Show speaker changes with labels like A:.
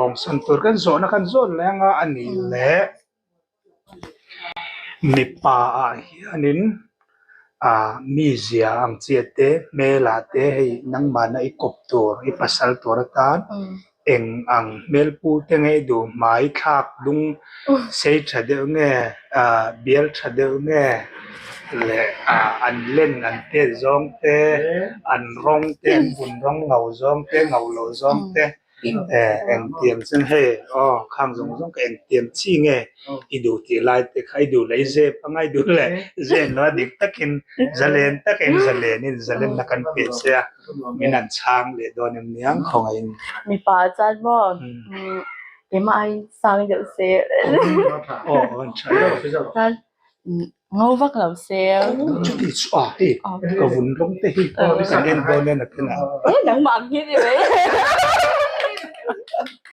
A: hawngsan tur kan zawhna kan zawt leh anga a nih leh mipa ah hianin ah mizia ang chiah te hmelah te hei nangmahna i kawp tur i pasal tur atan eng ang hmel pu te nge i duh hmai thlak dung sei tha deuh nge ah bial tha deuh nge leh ah an len an tet zawng te an rawng te an vun rawng ngau zawng te ngau loh zawng te. Eh engtiang chuan hei aw khang zawng zawng ka engtiang chi nge i duh tih lai te kha i duh leh i zep anga i duh leh zen lo a dik takin zalen takin zalenin zalenna kan pe che a min an chhang leh dawn em niang khawngaihin.
B: Mipa chuan maw keimah aiin sang deuh se.
A: Aw aw an tha
B: Chuan ngo vak lo se.
A: Chuti chu a hei ka vun rawng te hi kan en dawn nen a khen a.
B: Nangmah ang hi ni mai.